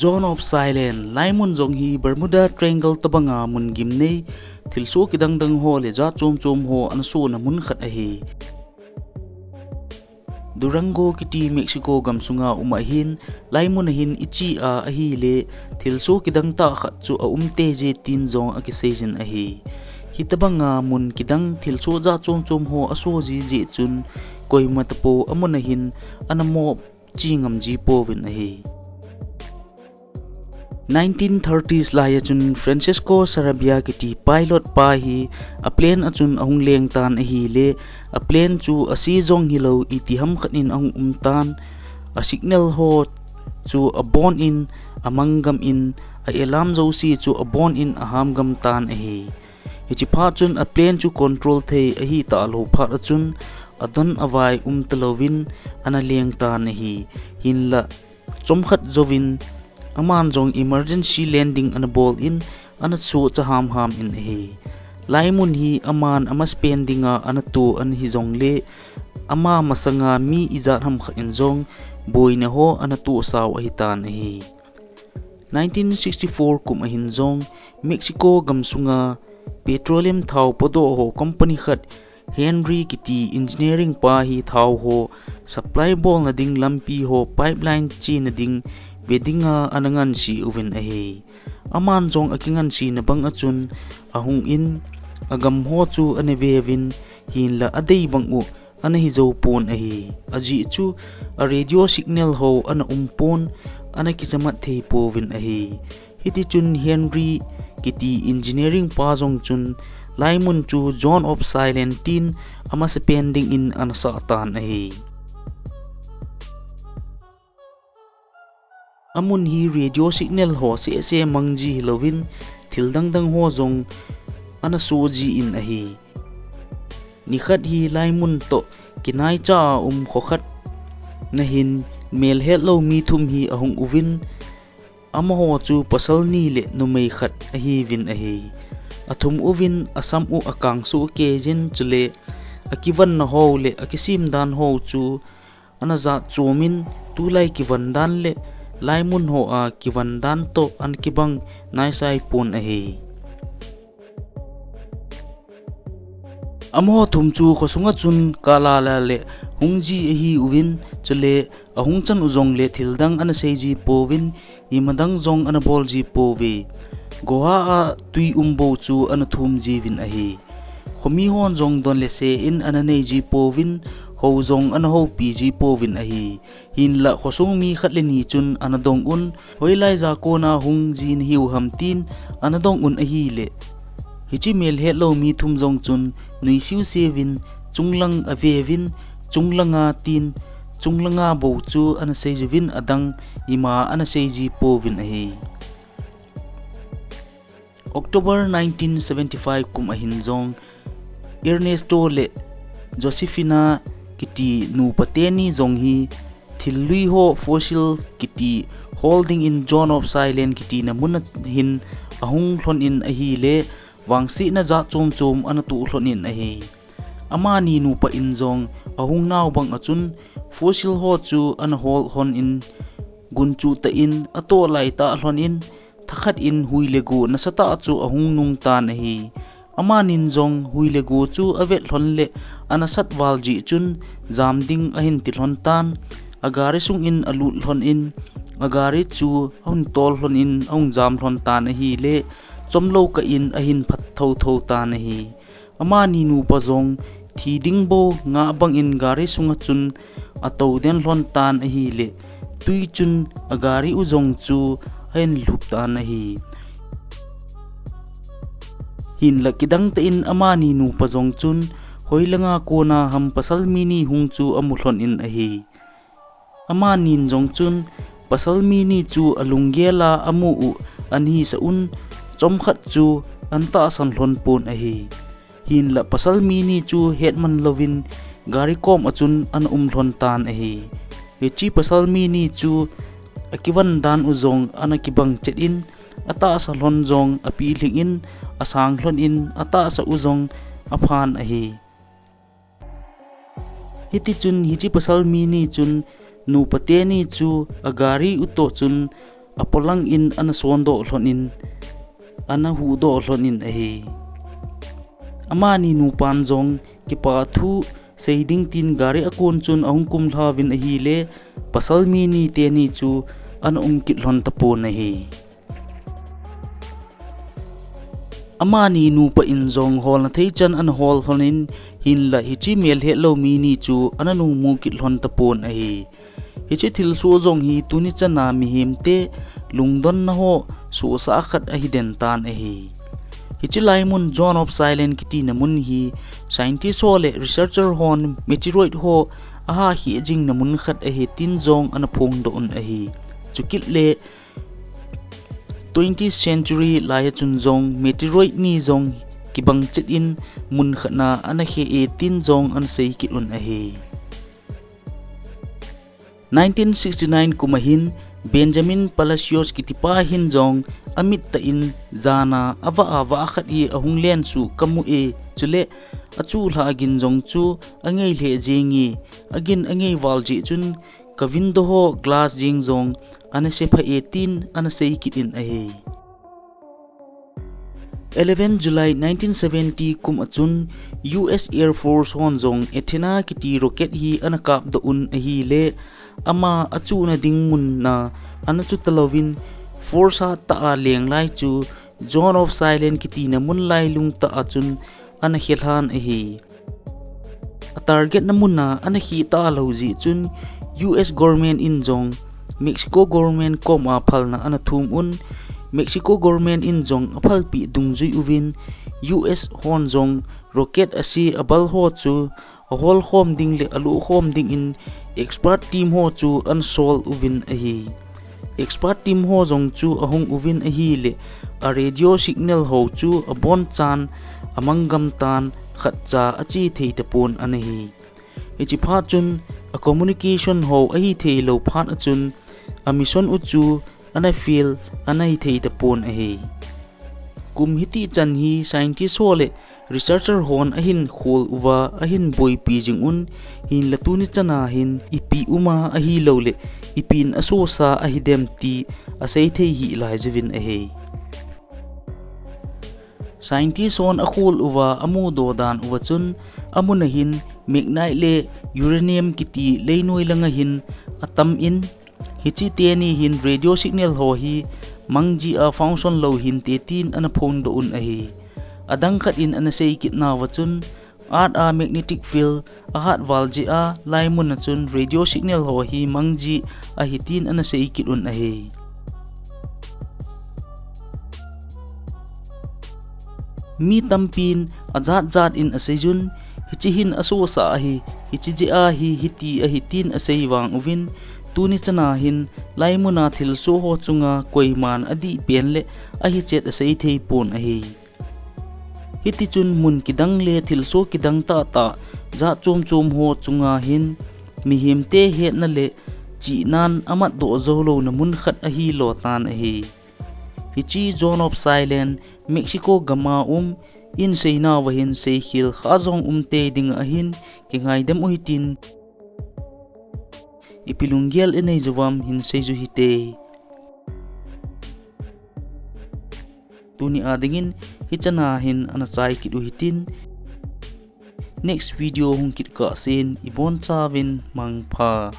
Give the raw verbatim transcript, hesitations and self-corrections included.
Zone of Silence, laimun jong hi Bermuda Triangle tabanga mun gimnei, thilsoh kidang dang ho le jat chom chom ho ana sohna mun khat ahi. Durango kiti Mexico gam sunga um ahin, laimun ahin ichi a ahile, thilsoh kidang tah khat chu aum teije tin jong akiseijin ahi. Hitabanga mun kidang thilsoh jat chom chom ho asoh jiji chun, koima tapou amun ahin ana mop chi ngam ji pouvin ahi. Nineteen thirties laia chun Francisco Sarabia kiti pilot pa hi a plane a chun ahung leng tan ahile, a plane chu ase jong hilou itiham khat in ahung um tan, a signal ho chu abon in, amang gam in, a alarm jouse chu abon in aham gam tan ahi. Hichi phat chun a plane chu control thei ahi talou phat a chun adon avai um talouvin ana leng tan ahi. Hinlah chomkhat jouvin aman jong emergency landing ana bol in ana sohcha hamham in ahi. Laimun hi aman amasapen dinga ana toh ana hijongle ama masanga mi ijat ham khat in jong boina ho ana tohsau ahitan ahi. Nineteen sixty-four kum ahin jong Mexico gam sunga petroleum thao podoh ho company khat Henry kiti engineering pa hi thao ho supply bolna ding lampi ho pipeline chena ding ve dinga ana ngansi uvin ahi. Aman jong akingansina bang a chun ahung in agam ho chu ana veuvin hinlah adei bang u ana hijou pon ahi. Ajeh chu a radio signal ho ana um pon, ana kichamat thei pouvin ahi. Hiti chun Henry kiti engineering pa jong chun laimun chu Zone of Silence tin amasapen dingin ana sah tan ahi. Amun hi radio signal ho seh seh mang ji hilouvin thil dang dang ho jong ana soh jin ahi. Nikhat hi laimun toh kinaicha a um kho khat na hin melhetlou mi thum hi ahung uvin, amaho chu pasal ni le numei khat ahiuvin ahi. Athum uvin asam u akang soh kei jin chule akivanna ho le akisim dan ho chu ana jat chom in tulai kivan dan le laimun ho a kivan dan toh ana kibang naisai pon ahi. Amaho thum chu khosunga chun kalala le hung ji ahiuvin chule ahung chan u jongle thil dang ana sei ji pouvin ima dang jong ana bol ji pouve. Goa a tui um bou chu ana thum jiuvin ahi. Khomi hon jong don le se in ana nei ji pouvin, hou jong ana houpi ji pouvin ahi. Hinlah khosung mi khat le ni chun ana dong un, hoilai ja kona hung ji nahiu ham tin ana dong un ahile, hichi melhetlou mi thum jong chun nui siu siuvin chunglang aveuvin, chunglanga tin, chunglanga bou chu ana sei jiuvin adang ima ana sei ji pouvin ahi. October nineteen seventy-five kum ahin jong Ernesto le Josefina kiti nupa teni jong hi thil lui ho fossil kiti hol dingin Zone of Silence kiti na mun a hin ahung lhon in ahile vangsetna jat chom chom ana toh lhon in ahi. Amani nupa in jong ahung nau bang a chun fossil ho chu ana hol lhon in gunchu tah in atoh lai tah lhon in thakhat in hui le go nasatah chu ahung nung tan ahi. Amanin jong hui le go chu avet lhon le anasat val jeh chun jam ding ahin ti lhon tan, agari sung in alut lhon in agari chu ahung tol lhon in ahung jam lhon tan ahile chomlou kah in ahin phat thotho tan ahi. Amani nupa jong thi ding bou ngah bangin gari sunga chun atou den lhon tan ahile, tui chun agari u jong chu ahin lhup tan ahi. Hinlah kidang tah in amani nupa jong chun hoilanga kona ham pasal mi ni hung chu amu lhon in ahi. Amanin jong chun pasal mi ni chu alunggel a amu u ahin sah un, chomkhat chu ahin tahsan lhon pon ahi. Hinlah pasal mi ni chu hetman louvin gari kom a chun ana um lhon tan ahi. Hichi pasal mi ni chu akivan dan u jong ana kibang chet in, atahsa lhon jong apilhing in, asang lhon in, atahsa u jong aphan ahi. Hiti chun hichi pasal mi ni chun nupa teni chu agari u toh chun apolang in ana sondoh lhon in, ana huhdoh lhon in ahi. Amani nupan jong kipa thu seiding tin gari akon chun ahung kumlha uvin ahile, pasal mi ni teni chu ana umkit lhon tapon ahi. Amani nupa in jong holna thei chan ana hol lhon in, hinlah hiche melhet lou mi ni chu ana nungmu kit lhon tapon ahi. Hiche thilsoh jong hi tuni chana mihemte lungdonna ho sohsah khat ahi den tan ahi. Hiche lai mun Zone of Silence kitina mun hi scientist ho le researcher hon meteoroid ho aha kheh jingna mun khat ahi tin jong ana phongdoh un ahi. Chukit le twentieth century lai a chun jong meteoroid ni jong kibang chet in mun khat na ana kheh e tin jong ana sei kit un ahi. Nineteen sixty-nine kum a hin Benjamin Palacios kitipa hin jong amit tah in jana avah avah khat hi ahung lensuh kamu e, chule achulha gin jong chu angei lheh jeng e, agin angei val jeh chun ka window ho glass jeng jong ana sephah e tin ana sei kit in ahi. Eleven July nineteen seventy kum a chun U S Air Force hon jong Athena kiti rocket hi ana kapdoh un ahile, ama achuhna ding mun na ana chu talouvin force hat tah a leng lai chu Zone of Silence kitina mun lailung tah a chun ana khelhan ahi. A target na mun a ana kheh talou jeh chun U S government in jong Mexico government koma phalna ana thum un, Mexico government in jong aphalpeh dungjui uvin U S hon jong rocket ase abal ho chu ahol khom ding le aloh khom ding in expert team ho chu ana sol uvin ahi. Expert team ho jong chu ahung uvin ahile, a radio signal ho chu abonchan amanggam tan khatcha ache thei tapon ana hi. Hiche phat chun a communication ho ahi thei lou phat a chun a mission u chu ana fail ana hi thei tapon ahi. Kum hiti chan hi scientist ho le researcher hon ahin khol uva ahin boipi jing un, hinla tuni chana hin ipi um a ahilou le ipi in asosa ahi dem ti asei thei hih lai jeh uvin ahi. Scientist hon akhol uva amudoh dan uva chun amun a hin magnetite le uranium kiti leinoi lang a hin atam in, hiche teni hin radio signal ho hi mang jeh a function lou hinte tin ana phongdoh un ahi. Adang khat in ana sei kit nauva chun, Earth a magnetic field ahat val jeh a laimun a chun radio signal ho hi mang jeh ahi tin ana sei kit un ahi. Mi tampin ajat jat in asei jun, hiche hin asosa ahi, hiche jeh a hi hiti ahi tin asei vang uvin, tuni chana hin laimun a thilsoh ho chunga koiman adih pen le ahi chet asei thei pon ahi. Hiti chun mun kidang le thilsoh kidang tahtah jat chom chom ho chunga hin mihemte hetna le chihnan amatdoh jou louna mun khat ahi lo tan ahi. Hiche Zone of Silence, Mexico gam a um, in seinauva hin seikhel kha jong um tei ding ahin, kingaidam u hitin, ipi lunggel inei jou uvam hin sei jou hite. Tuni a dingin hichan a hin ana chai kit u hitin, next video hung kit kah sen ibonchauvin mangpha.